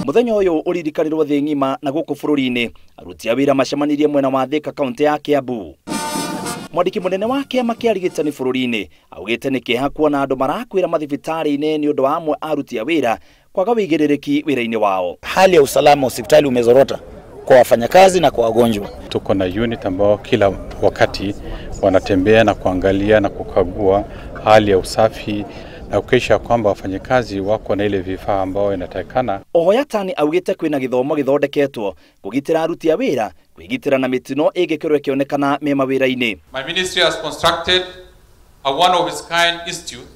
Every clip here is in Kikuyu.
Muthenya ũyũ ũririkanĩrwo thĩ ng'ima na gũkũ bũrũri-inĩ. Aruti a wĩra macemanirie mwena wa Thika kaunti ya Kiambu. Mwandĩki mũnene wa kĩama kĩa arigitani bũrũri-inĩ augĩte nĩ kĩeha kuona andũ marakuĩra mathibitarĩ-inĩ nĩ ũndũ wa amwe a aruti a wĩra kwaga wĩigĩrĩrĩki wĩra-inĩ wao. Hali ya usalama hospitali umezorota kwa wafanyakazi na kwa wagonjwa. Tuko na unit ambao kila wakati wanatembea na kuangalia na kukagua hali ya usafi na kuhakikisha kwamba wafanyakazi wako na ile vifaa ambao inatakikana. Oho Yatani augĩte kwĩna gĩthomo gĩthondeketwo kũgitĩra aruti a wĩra kwĩgitĩra na mĩtino ĩngĩkorwo ĩkĩonekana me mawĩra-inĩ. My ministry has constructed a one of its kind institute.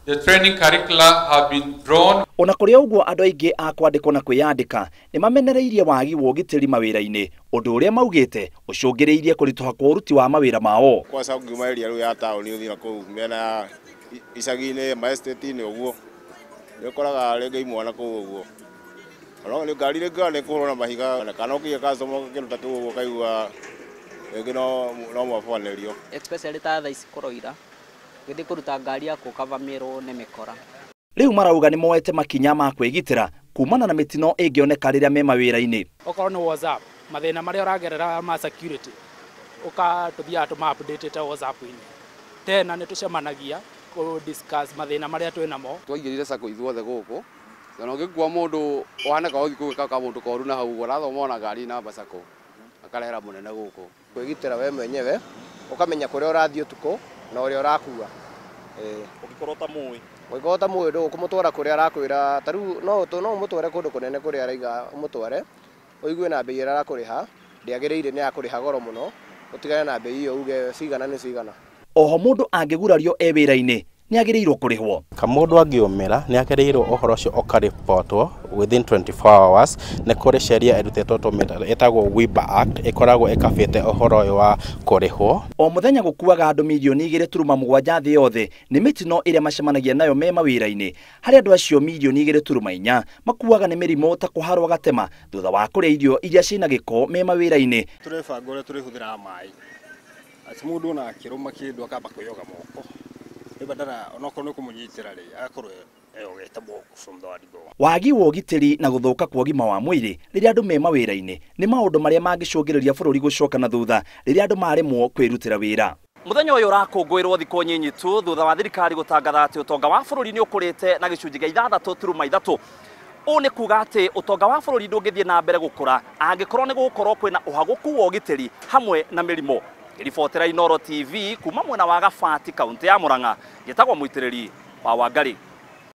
The training curricula have been drawn. Ona kũrĩ ũguo andũ aingĩ a kwandĩkwo na kwĩyandĩka nĩ mamenereirie wagi wa ũgitĩri mawĩra-inĩ, ũndũ ũrĩa maugĩte ũcũngĩrĩirie kũritũha kwa ũruti wa mawĩra mao. Kwanza ũngiuma area rĩu ya taũni ũthiĩ na kũu mĩena ya icagi-inĩ ma estate-inĩ ũguo nĩ ũkoraga rĩngĩ imwana kũu ũguo ona nĩ ngari rĩngĩ nĩ kũhũrwo na mahiga kana ũkĩiga customer kĩndũ ta kĩu ũguo ũkaigua rĩngĩ no mwabanĩrio. Especially ta thaa ici kũroira gĩthiĩ kũruta ngari yaku ũkavamĩrwo nĩ mĩkora. Rĩu marauga nĩ moete makinya ma kwĩgitĩra kumana na mĩtino ĩngĩoneka rĩrĩa me mawĩra-inĩ. Okorwo nĩ WhatsApp mathĩna marĩa ũragerera ma security ũka tũthiaga tũma update WhatsApp-inĩ. Tena nĩ tũcemanagia kũ discuss mathĩna marĩa twĩ namo. Twaigĩrire sacco ithuothe gũkũ na ũngĩkua mũndũ ũhana ka ũthiĩ gwĩka kaũndũ koru na hau ũguo arathoma ona ngari namba sacco akarehera mũnene gũkũ. Kwĩgitĩra we mwenyewe ũkamenya kũrĩa ũrathiĩ ũtukũ na ũrĩa ũrakua. Ũngĩkorwo ũtamũĩ. Ũngĩkorwo ũtamũĩ ndũkũmũtwara kũrĩa arakwĩra, ta rĩu no ũmũtware kũndũ kũnene kũrĩa araiga ũmũtware, ũigue na mbei ĩrĩa arakũrĩha, ndĩagĩrĩire nĩ akũrĩha goro mũno, ũtigane na mbei ĩyo uge cigana nĩ cigana. Oho mũndũ angĩgurario e wĩra-inĩ nĩ agĩrĩirwo kũrĩhwo. Kamũndũ angĩũmĩra nĩ agĩrĩirwo ũhoro ũcio ũkaribotwo within 24 hours. Nĩ kũrĩ sheria ĩrutĩtwo ĩtagwo WIBA Act ĩkoragwo ĩkabĩte ũhoro ũyũ wa kũrĩhwo. O mũthenya gũkuaga andũ mirioni 2.7 thĩ yothe nĩ mĩtino ĩrĩa macemanagia nayo me mawĩra-inĩ. Harĩ andũ acio mirioni 2.4 makuaga nĩ mĩrimũ ta kũharwo gatema thutha wa kũrĩa irio iria ciĩna gĩko me mawĩra-inĩ. Tũrebanga ũrĩa tũrĩhũthĩraga maĩ atĩ mũndũ ona akĩrũma kĩndũ akamba kwĩyoga moko badala onokorwo nĩ kũmũnyitĩra rĩ agakorwo eyogete moko from the word go. Wagi wa ũgitĩri na gũthũka kwa ũgima wa mwĩrĩ rĩrĩa andũ me mawĩra-inĩ nĩ maũndũ marĩa mangĩcũngĩrĩria bũrũri gũcoka na thutha rĩrĩa andũ maremwo kwĩrutĩra wĩra. Mũthenya ũyũ ũrakũngũĩrwo thikũ nyinyi tu thutha wa thirikari gũtangatha atĩ ũtonga wa bũrũri nĩ ũkũrĩte na gĩcunjĩ kĩa 6.3. Ũũ nĩ kuga atĩ ũtonga wa bũrũri ndũngĩthiĩ na mbere gũkũra angĩkorwo nĩ gũgũkorwo kwĩna ũhagũku wa ũgitĩri hamwe na mĩrimũ. Ribotera Inooro TV kuma mwena wa Gabati kaunti ya Murang'a, njĩtagwo Mũitĩrĩri wa Wangari.